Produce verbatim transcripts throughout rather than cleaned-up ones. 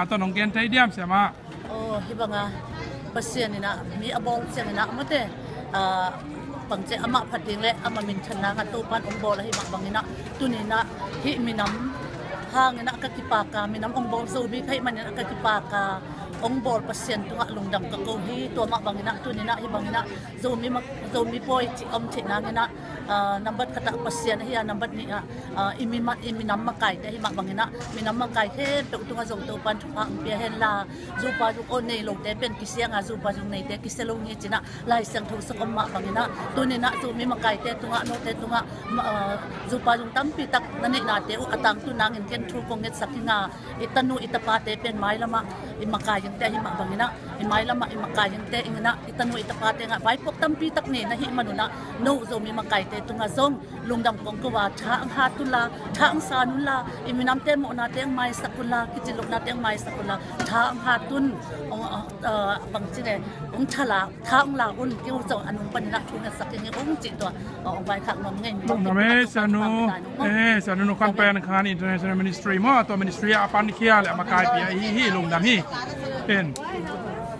A tawh nong gen thei diam, siamah? Aw, hih banga Pasian inah mi a bawl cianginah mate, ah, bangci amah phat ding le amah minthanna ngah Topan hong bawl ahih mah banginah tuninah hih minam hanginah ka kipaka, minam hong bawl Zomi ka hih maninah ka kipaka, hong bawl Pasian tungah lungdam ka ko hi. Tua mah banginah tuninah hih banginah Zomi mak-, Zomi pawi cih om theih nanginah, ah, nambat khatah Pasian ahi a, nambat nih ah, ah, i mi ma-, i minam makaite ahih mah banginah minam makai khempeuh tungah zong Topan thupha hong pia henla, zupa zung aw nei lote pen kisianga zupa zung neite kisia lo ngi cinah Lai Siangtho sung om mah banginah tuninah Zomi makaite tungah note tungah ma-, ah, zupa zung tampi tak na neihnate uh a tangtun nangin ken thu kong ngetsak hi nga. I tanu i tapate pen mailamah i makai ingte ahih mah banginah, i mailamah i makai ingte inginah i tanu i tapate ngah vaipuak tampi tak nei na hih manunah no Zomi makaite tungah zong lungdam kong ko a, tha ang hat unla, tha ang san unla, i minamte mawhnate ang maisak unla, kici lohnate ang maisak unla, tha ang hat un, ong, ah, bangci le, ong thala, tha ang la un, keu zong a nung paninah thu ngetsak ing ong cih tua, ong vaikhak nuam ngei. Lungdam e, sianu, eh, sianu Nu Khan Pen Khan International Ministry maw, tua ministry a pan khia le a makai pia hi, hi, lungdam hi. En.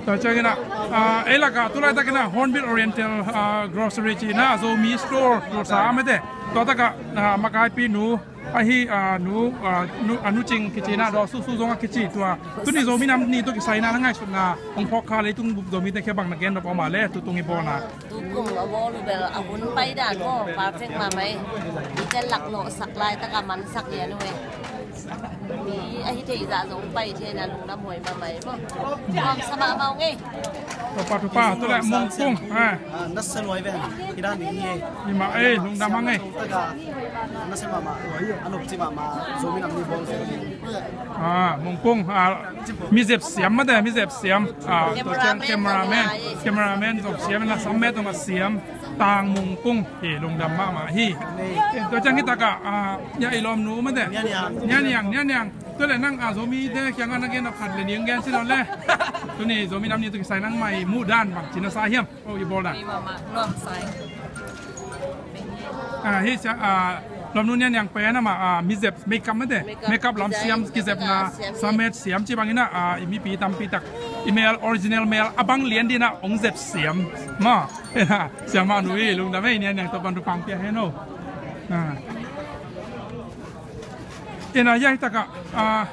Tua cianginah, ah, ei lakah, tu laitakinah Hornbill Oriental, ah, Grocery cinah Zomi Store, Tulsa a mete. Tua takah, ah, makaipi nu, ahi, ah, nu, ah, nu, ah, Nu Cing kicinah, Daw Susu zong a kici tua. Tuni Zomi Nam Ni tawh kisai inah na ngaihsutna hong phawk kha, leitung bup Zomite kiang bang na gen nop om a le, tutung i bawlna. Tukum a bawl uh bel a hun pai dan maw, perfect mahmah hi. I tel lak lawhsak laitak a mansak lian uh e. Mi ahi thei zah zong pai thei na lungdam huai mahmah hi maw. Nuamsa mahmah uh ngei. Tupa, tupa, tu le Mungkung, eh. Ah, nasa luai ve. Hi dan ni hi. Hi mah, eh, lungdam hang ngei. Taka nasa mahmah. A nop ci mahmah. Zomi Nam Ni bawl. Ah, Mungkung, ah, mi zep siam mate, mi zep siam. Ah, tua ciang cameraman, cameraman zong siam, na sam met zong a siam. Tang Mungkung, hi lungdam mahmah hi. Tua ciang hi takah, ah, ya i lawmnu mate. Nianiang, Nianiang, Nianiang. Tua le nang, ah, Zomite kiangah na gen nop khat le ning gen ci lo le. Tuni Zomi Nam Ni tawh kisai nang mai muh dan bang ci na sa hiam? Oh, i bawl dan. Hi mahmah, nuamsa hi. Ah, hi sia, ah, lawmnu Nianiang pen amah, ah, mi zep makeup mate. Makeup, makeup lam siam, kizepna, siam, samet siam ci banginah, ah, i mipi tampi tak i mel, original mel a bang lian dinah hong zep siam. Maw, siamah nu hi, lungdam ei, Nianiang, Topan thupha pia hen o. Ah. Ina, ya hi takah, ah,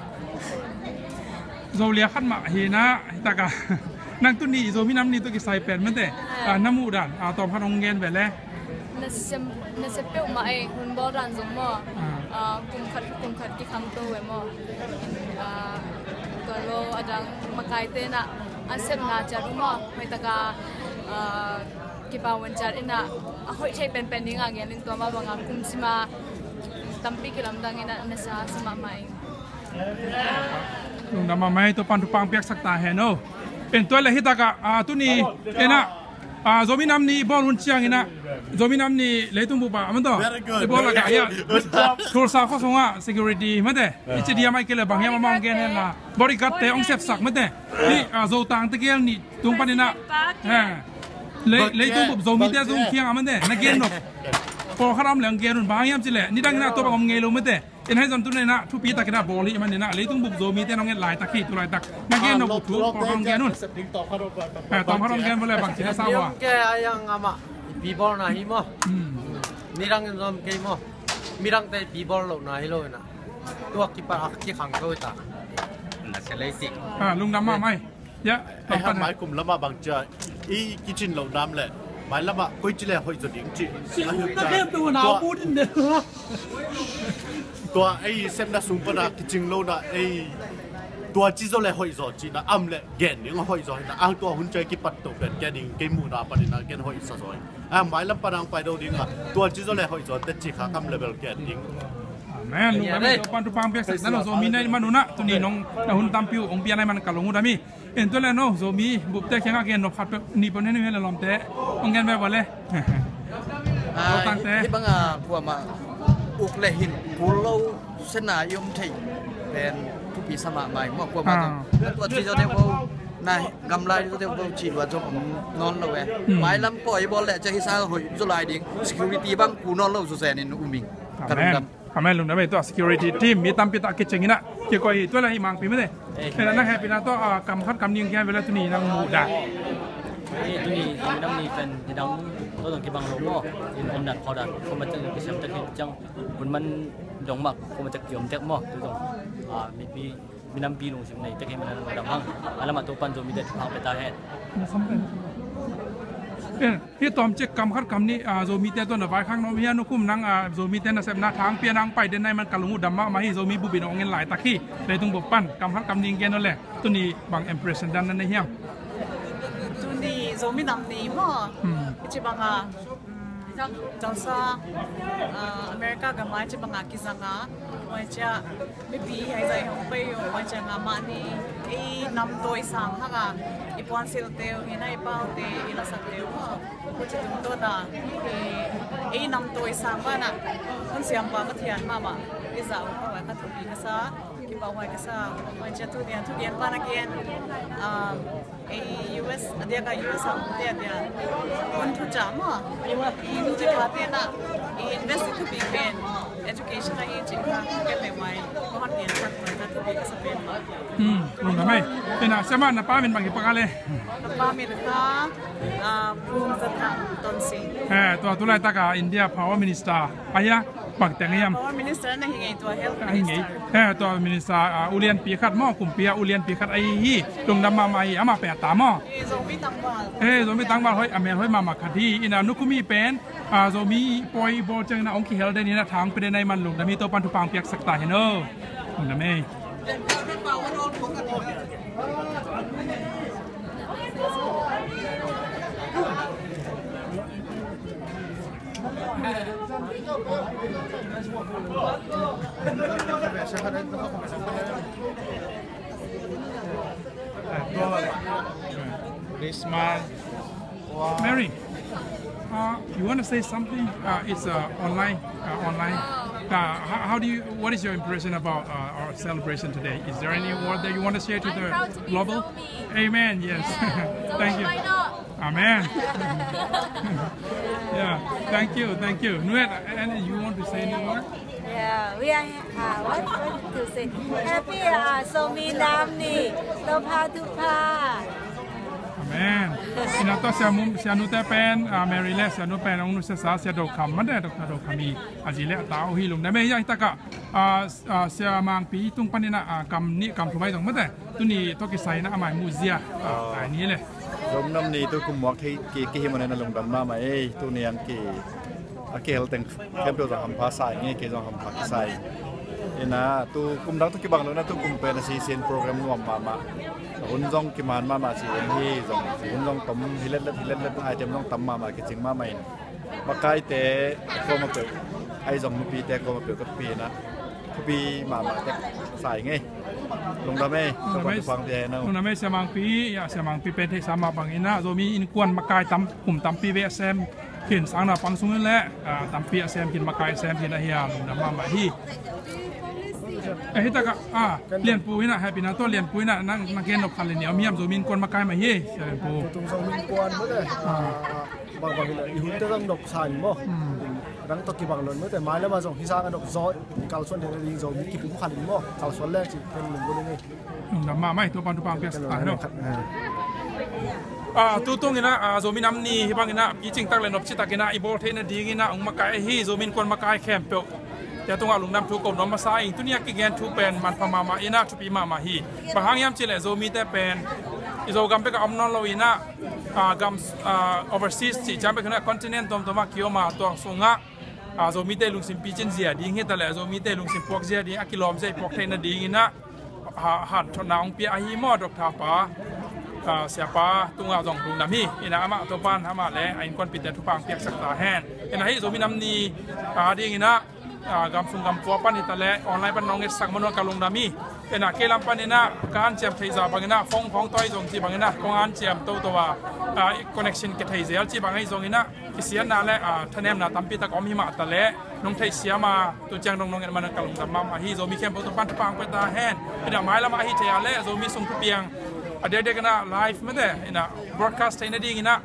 Zolia khat mah hi na, hi takah. Nang tuni Zomi Nam Ni tawh kisai pen mate. Ah, na muh dan, ah, tawm khat hong gen ve le. Nasem, nasep peuhmah ei, hun bawl dan zong maw. Ah. Ah, kum khat, kum khat kikhangto ve maw. Ah, tua lo a dang makaite na a sepna ciat uh maw. Hi takah, ah, kipawan ciat inah a hoih thei penpen dingah gen in tua mah bangah kum sima tampi kilamdang inah nasa sa mahmah ing. Lungdam mahmah ei, Topan thupha piaksak ta hen o. En, tua le hi takah, ah, tuni, enah, ah, Zomi Nam Ni i bawl hun cianginah, Zomi Nam Ni leitung bup ah, a man tawh. Very good. I bawl lakah, ya. Good job. Tulsa khuasungah security mate. I ci diam ai kei le bang hiam amah hong gen hen la. Bodyguard te hong sepsak mate. Hi, ah, Zotang tegel nih tung paninah. Eh. Lei, leitung bup Zomite zong kiang a mate. Na gen nop. Pawlkhat a om le hong gen un, bang hiam ci le. Nidang inah tua bang om ngei lo mate. In hai zon tu inah thupi takinah bawl hi maninah leitung bup Zomite nong et laitak hi tu laitak. Na gen nop uh thu kong gen un. Eh, tawm khat hong gen vua le bang ci na sa vua. Niang kei a yang amah i pi bawlna hi maw. Hmm. Nidang in zom kei maw. Midangte i pi bawl lohna hi lo inah. Tua kipat a kikhang ko hi ta. Na sia lei tik. Ah, lungdam mahmah ei. Ya, eh, tawm pan mai kum lamah bang cia i kicin loh nam le mai lamah koi ci le hoih zaw ding ci. Tua, tua ei sepna sung pana kicing lohna ei tua ci zaw le hoih zaw cihna am le gen ding a hoih zaw hina ang tua hun cia kipat to pen kia ding kei muhna panina ken hoih sa zaw hi. A mai lam pana ang pai do ding a tua ci zaw le hoih zaw te ci kha kam le bel kia ding. Amen. Lungdam ei, Topan thupha piaksak ta hen o. Zomi na i manunah tuni nong na hun tampi uh hong pia na i man ka long uh dam hi. En, tua le no, Zomi bupte kiangah gen nop khat peuh ni peuh ne ni le lawmte hong gen ve vua le. Ai, lawmtangte. Hih banga phuama uk le hin kul lo sena i om thei pen thupi sa mahmah hi maw phuama tawh. Ah. Tua ci zaw deuh vo, na gamlai zaw deuh vo ci lua zong om nawn lo e. Hmm. Mailam pawi bawl le cia hi sa hoih zaw lai ding. Security bang ku nawn lo zaw zenin um ing. Amen. Ka lungdam. Amen, lungdam ei, tua security team mi tampi tak kicing inah kikoih hi, tua le hi mangpi mate. Eh, nang hehpihna tawh, ah, kam khat kam nih gen vele tuni nang muhdah. Eh, tuni Zomi Nam Ni pen nidang tua zong kibang lo maw. In omdan khawldan khuamak ciang kisiam tek hi ciang, hun man dong mah khuamak ciang kiom tek maw. Tua zong, ah, mipi minampi lungsim nei tek hi, manin lungdam hang. A lamah Topan Zomite thupha pia ta hen. Eh, hih tawmcik kam khat kam nih, ah, Zomite tawh na vaikhak nuam hi a, nukum nang, ah, Zomite nasepna thang pia nang pai den nai man ka lung uh dam mahmah hi. Zomi bup in hong en laitak hi. Leitung bup pan kam khat kam nih gen uh le tuni bang impression dan na nei hiam? Tuni Zomi Nam Ni maw? Hmm. Ici banga, mm, jalsa, ah, America gama ici banga kizanga, huai cia mipi hai zai hong pai uh, huai cia nga mahni ei nam tawi sang hanga i puansilhte uh, hina i paute, i lasakte uh maw. Huci tungtawna ei nam tawi sang bana hun siampa Pathian mahmah i zah uh kha huai kha thupi ka sa, kipahhuai ka sa. Huai cia tuni a thugen pana gen, um, ei U S a diaka U S a hongte a dia hun thucah maw, i nuci khate na i invest i thupi pen education ahi cih kha kemeh huai ka hon gen khat huai kha thupi ka sa pen. Hmm, lungdam ei. Ina, siamah na pa min bang hi pak a le? Ka pa min kha, ah, Pum Za Thang Ton Sing. Eh, tua tulaitak a India Power Minister ahi a, bang teng hiam? Power Minister na hi ngei, tua Health Minister. Eh, tua Minister, ah, ulianpi khat maw, kumpi a ulianpi khat ahi hi, lungdam mahmah hi, amah pen a ta maw? Eh, Zomi tangval. Eh, Zomi tangval hoih, a mel hoih mahmah khat hi, ina nukum hi pen, ah, Zomi pawi bawl ciangin a hong kihel den ina thang pia den ahi man lungdam hi, Topan thupha hong piaksak ta hen aw. Lungdam ei. This month. Mary, uh, you want to say something? Uh, it's, uh, online. Uh, online. Uh, how, how do you? What is your impression about, uh, our celebration today? Is there any word that you want to share to the global? Amen. Yes. Thank you. Amen. Yeah. Thank you. Thank you. Nuet, and you want to say any word? Yeah, we are, uh, what, what to say? Happy, uh, Zomi Nam Ni. Topa, Topa. Amen. Ina tawh sianu, sianute pen, ah, Mary le sianu pen hong nusiasa Sia Do Kham mate, Doctor Do Kham hi a zi le a ta uh hi. Lungdam ei. Hih takah, ah, ah, Sia Mangpi tung panin ah, kam nih kam thum ahi zong mate, tuni tawh kisai ina a maimu zia, ah, tai ni le. Zomi Nam Ni tu kum muak thei ki, ki hi manin a lungdam mahmah ei. Tuni ang ki a kihel teng khempeuh zong hampha sa ing ei, kei zong hampha kisa ing. Ina tu kum dang tu kibang lo ina, tu kum pen a sisin program nuam mahmah. Hun zong kiman mahmah si ing hi zong, hun zong tom hi letlet, hi letlet, item zong tam mahmah, kicing mahmah in. Makaite kuamah peuh, ahi zong mipite kuamah peuh ka pi ina thupi mahmah tek sa ing ei. Lungdam ei. Lungdam ei. Lungdam ei Sia Mangpi, ya Sia Mangpi pen theihsa mah bang ina Zomi innkuan makai tam, kum tampi ve a sem khin, sangnaupang sungin le, ah, tampi a sem khin, makai a sem khin ahi a, lungdam mahmah hi. Eh, hih takah, ah, Lianpu ina, hehpihna tawh Lianpu ina, nang, nang gen nop khat le nih om hiam, Zomi innkuan makai mah hi, Sia Lianpu. Tutung Zomi innkuan mah le, ah, bang bang hi le, i hunte zong nop sa in maw. Hmm. Dang tawh kibang lo in maw te, mailam ah zong hih sang a nop zaw, i kalsuan theihna ding Zomi kipum khat in maw, kalsuan leng cih ken lungdam ei. Lungdam mahmah ei, Topan thupha hong piaksak ta hen aw. Ah, tutung ina, ah, Zomi Nam Ni hih bang ina picing tak le nopci tak ina i bawl theihna ding ina hong makai ahi Zomi innkuan makai khempeuh te tungah lungdam thu ko nuam masa ing. Tuni a kigen thu pen manpha mahmah ina thupi mahmah hi. Bang hang hiam cih leh Zomite pen i Zogam bek a om nawn lo ina, ah, gam, ah, overseas cih ciang bek ina continent tuamtuam ah kiom a, tua sungah, ah, Zomite lungsim picin zia ding hi ta leh Zomite lungsim puak zia ding, a kilawm zia i puak theihna ding ina, ha, hanthotna hong pia ahi maw, Doctor pa, ah, Siapa tungah zong lungdam hi. Ina amah Topan amah le a innkuanpihte thupha hong piaksak ta hen. Ina hih Zomi Nam Ni, ah, ding ina, ah, gam sung gam khua pan hi ta le online pan nong etsak man uh a ka lungdam hi. Ina kei lam pan ina ka hanciam theih zah bang ina phone khawng tawi zong cih bang ina kong hanciam toto a, ah, connection kithei zel cih bang ahi zong ina kisiatna le, ah, thanemna tampi tak om hi mah ta leh nong theihsiam a, tu ciang dong nong et man a ka lungdam mahmah hi. Zomi khempeuh Topan thupha hong pia ta hen. Ina mailam ah ahi thei a leh Zomi sung thupiang a diakdiak ina live mate ina broadcast theihna ding ina,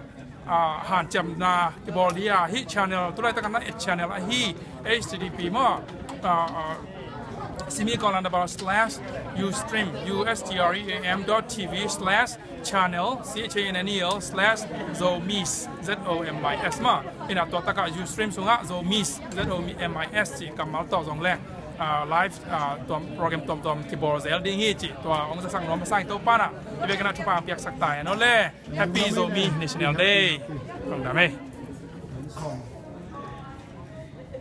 ah, hanciamna kibawl hi a, hih channel tulaitak a na et channel ahi H T T P maw. uh, uh, semicolon double slash ustream, U S T R E A M dot T V slash channel, C H A N N E L slash Zomis, Z O M I S maw. Ina tua takah Ustream sungah Zomis, Z O M I S cih kammal tawh zong le, uh, live, uh, tuam, program tuamtuam kibawl zel ding hi cih tua hong zasak nuam a sa ing. Topa in ah i biakinn ah thupha piaksak ta hen aw le. Happy Zomi National Day. Lungdam ei.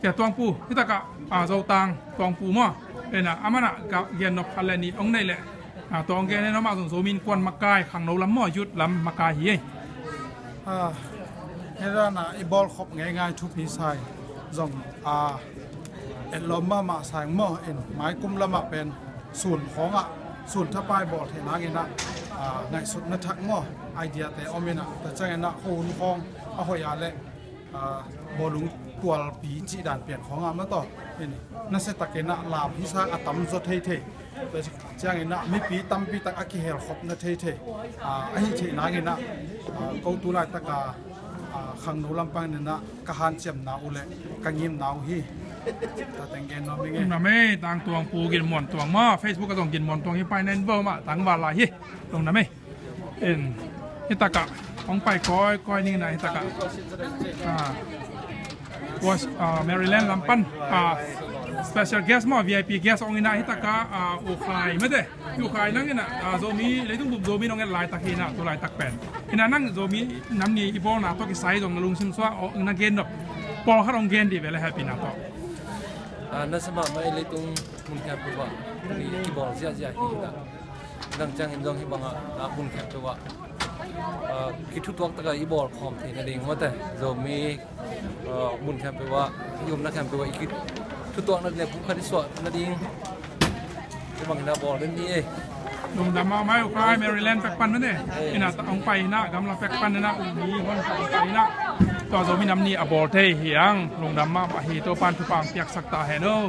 Tia Tuangpu, hitakah, ah, Zotang Tuangpu maw. Ena, amana ka gen nop khat le nih hong nei leh. Ah, tua hong gen ena mah zong Zomi Innkuan makai, khangno lam maw, youth lam makai hi ei. Ah, hih dana i bawlkhop ngeingai thupi sai zong, ah, etlawm mahmah sai maw in, maikum lamah pen sun khawngah, sun thapai bawl theih nangin ah, ah, ngaihsutna thak maw, idea te om in ah, tua ciangin ah, khuahun khawng a hoih ah leh, ah, bawlung tualpi cih dan pian khawngah mah tawh in, nasia takin ah lam hi sang a tam zaw theithei. Tua ciangin ah mipi tampi tak a kihelkhopna theithei, ah, ahi theih nangin ah, ah, ko tu laitak a, ah, khangno lampang in ah ka hanciamna uh leh ka ngimna uh hi. Tua teng gen nuam ing ei. Lungdam ei, Tang Tuangpu, Gin Muan Tuang maw, Facebook ah zong Gin Muan Tuang hi, pai nen bo mah, tangval lai hi. Lungdam ei. In, hitakah hong pai kawikawi ning in ah hitakah, ah, was, ah, Maryland lam pan, ah, special guest maw, V I P guest hong in ah hitakah, ah, U Khai mate. U Khai, nang in ah, ah, Zomi, leitung bup Zomi nong et laitak hi in ah, tu laitak pen. In ah nang Zomi nam ni i bawlna tawh kisai zong na lungsim sungah, oh, na gen nop pawlkhat hong gen dih ve le, happy na tawh. Ah, nasia mahmah ei, leitung mun khempeuh ah tuni kibawl ziahziah hi in ah. Dang ciangin zong hih bangah, ah, mun khempeuh ah, ah, kithutuak takah i bawl khawm theih nading mate, Zomi, ah, mun khempeuh ah, i umna khempeuh ah i kithutuak nading leh pumkhat i suah nading hih bangin ah bawl den ni ei. Lungdam mahmah ei, U Khai, Maryland pek pan mate. In ah hong pai in ah, gamla pek pan in ah, um, mi hon hong pai in ah, tua Zomi nam ni a bawl thei hi hang. Lungdam mahmah hi, Topan thupha piaksak ta hen aw.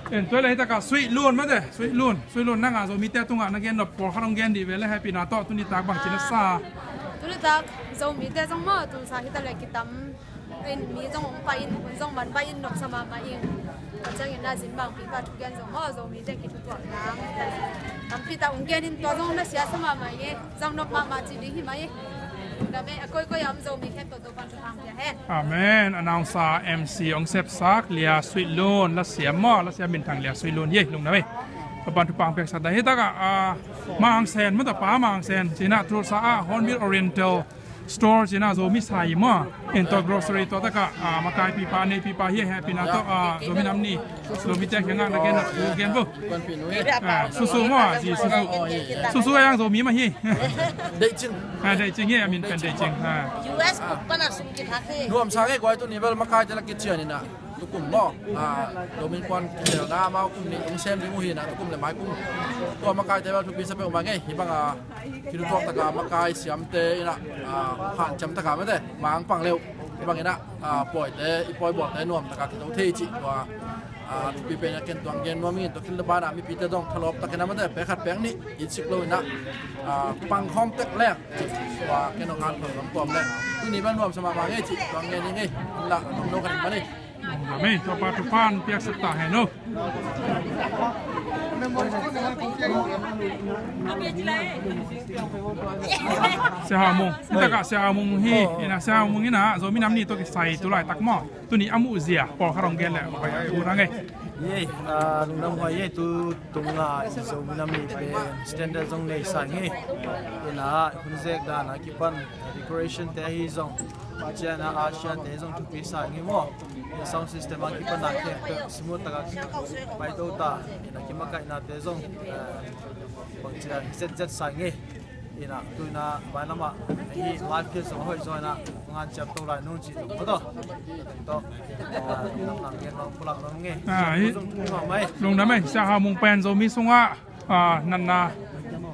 En, tua leh hitakah Sweet Lun mate, Sweet Lun, Sweet Lun, nang a Zomite tungah na gen nop pawlkhat hong gen dih ve le, happy na tawh, tuni tak bangci na sa? Tuni tak Zomite zong maw, tu sa hi ta leh kitam in, mi zong hong pai in, hun zong man pai in, nopsa mahmah ing. Tua ciangin ah zin bangpi pa thugen zong maw, Zomite kithutuak nang tampi tak hong gen in, tua zong na siasa mahmah ing ei. Zang nop mahmah ci ding hi mah ei. Lungdam ei, a koikoi a om Zomi khempeuh Topan thupha piak hen. Amen. Announcer, M C hong sepsak Lia Sweet Lun, lasiam maw, lasiam minthang Lia Sweet Lun hi ei. Lungdam ei. Topan thupha piaksak ta. Hitakah, ah, Mang Hang Sen, mata pa Mang Hang Sen, ci in ah Tulsa ah Hornbill Oriental Store ci in ah Zomi sai maw, in tua grocery tua takah, ah, makaipipa, neipipa hi, happy na tawh, ah, Zomi nam ni, Zomite kiangah na gen nop gen bo. Ah, Susu maw, zi Susu. Susu a yang Zomi mah hi. Deih Cing. Ah, Deih Cing hi, a min pen Deih Cing. Ah. U S kum pan a sum kithak hi. Nuamsa ngei guai, tuni bel makaite la kician in ah, tukum maw, ah, Zomi Innkuan kimelna amau kum nih hong sem ding uh hi in ah, tukum leh maikum. Tua makaite bel thupi sa peuhmah ngei. Hih bangah kithutuak takah makai siamte in ah, ah, hanciam takah mate, mang pang leuh. Hih bangin ah, ah, pawite, i pawi bawlte nuam takah kito thei cih tua, ah, thupi pen a ken tuang gen nuam ing. Tua khit le banah mipite zong thalawp takin ah mate, pek khat pek nih it sik lo in ah, ah, pang khawm tek leng. Tua ken hong hanthot nuam tuam leh tuni bel nuamsa mahmah ngei cih tuang gen ing ei. Lah, nuam lo khat in pan ei. Amen. Topa thupha piaksak ta hen aw. Sia Hau Mung. Hitakah Sia Hau Mung hi. In ah Sia Hau Mung in ah Zomi nam ni tawh kisai tu laitak maw, tuni a muhzia pawlkhat hong gen leh, pai a ut a ngei. Ei, ah, lungdam huai ei, tu tung ah Zomi nam ni pen standard zong nei sa ngei. In ah hun zek dan a kipan, decoration te ahi zong, cian a, a cian te zong thupi sa ngei maw. Sound system a kipan a khempeuh smooth takah paito ta. In ah kimakaihna te zong, eh, bangci a zetzet sa ngei. In ah tu in ah bailam ah hih live case zong a hoih zaw in ah ngan ciam to lai nung ci zong maw tawh. Tawh, ah, lam nang gen nong pulak nong ngei. Ah, hi. Zong tung nong mai. Lungdam ei, Sia Hau Mung pen Zomi sungah, ah, natna,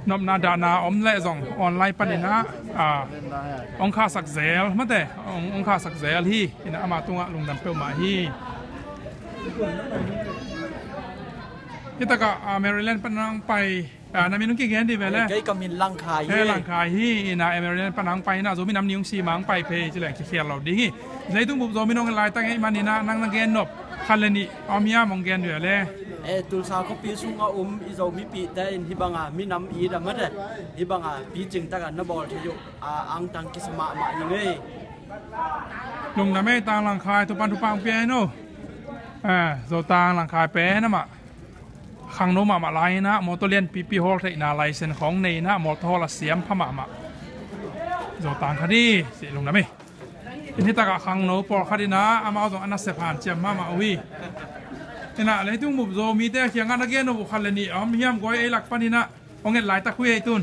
nopna dahna om leh zong online panin ah, ah, hong khahsak zel mate, hong, hong khahsak zel hi. In ah ama tungah lungdam peuhmah hi. Hitakah, ah, Maryland pan hong pai, ah, na min hong kigen dih ve le. Kei ka min Langkhai hi. Eh, Langkhai hi. In ah Maryland pan hong pai in ah Zomi nam ni hong si mah hong pai phei ci leng kikhial lo ding hi. Leitung bup Zomi nong et laitak ahih manin ah nang na gen nop Khat le nih om hiam, hong gen uh le. Eh, Tulsa khuapi sungah um i Zomipihte in hih banga minam i dam mate, hih banga picing takin na bawl thei uh a, angtang kisa mahmah hi ngei. Lungdam ei, Tang Langkhai, Topa'n thupha hong pia hen aw. Eh, Zo Tang Langkhai pen amah khangno mahmah lai inah, motor lianpipi hawl theihna license khawng nei inah, motor hawl a siam pha mahmah Zo Tang kha hi. Sih lungdam ei. Hih takah khangno pawlkhat inah amau zong a nasep hanciam mahmah uh hi. Inah leitung bup Zomite kiangah na gen uh khat le nih om hiam, guai ei lak pan inah hong et laitak uh ei tun.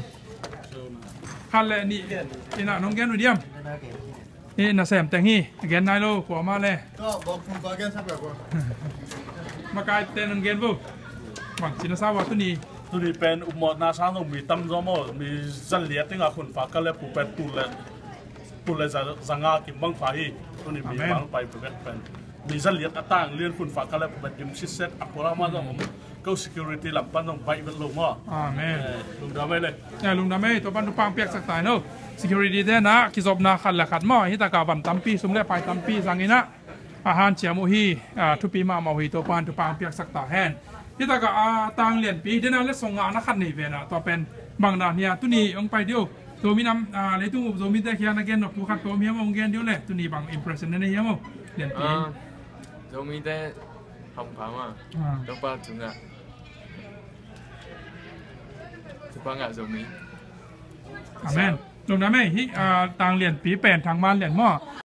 Khat le nih inah nong gen uh diam? Hih nasem teng hi, gen nai lo kuamah le. Makaite nong gen uh. Bangci na sa uh a tuni? Tuni pen upmawhna sang zong mi tam zaw maw, mi zaliat dingah khunfa ka le pu pen tul le tul le za, za nga kim bang pha hi. Tuni mi, amen, bang pai pu bek pen mi zaliat a tang lian khunfa ka le pu pen dim sitset a pura ma zong om. Ko security lam pan zong baih vet lo maw. Amen. Eh, lungdam ei le. Eh, lungdam ei, Topa'n thupha hong piaksak ta hen aw. Security te na kizopna khat le khat maw, hih takah van tampi, sum le pai tampi zang inah a hanciam uh hi. Ah, thupi mahmah uh hi, Topa'n thupha hong piaksak ta hen. Hih takah a tang lianpi dena le song ngahna khat nei ve na, tua pen bang dan hia, tuni hong pai dih uh. Zomi nam, ah, leitung bup Zomite kiangah na gen nop thu khat tua om hiam, hong gen dih uh le, tuni bang impression na nei hiam aw? Lianpi. Ah, Zomite hampha mah. Ah. Topa tungah thupha ngah Zomi. Amen. Lungdam ei, hih, ah, tang lianpi pen Thang Man Lian maw.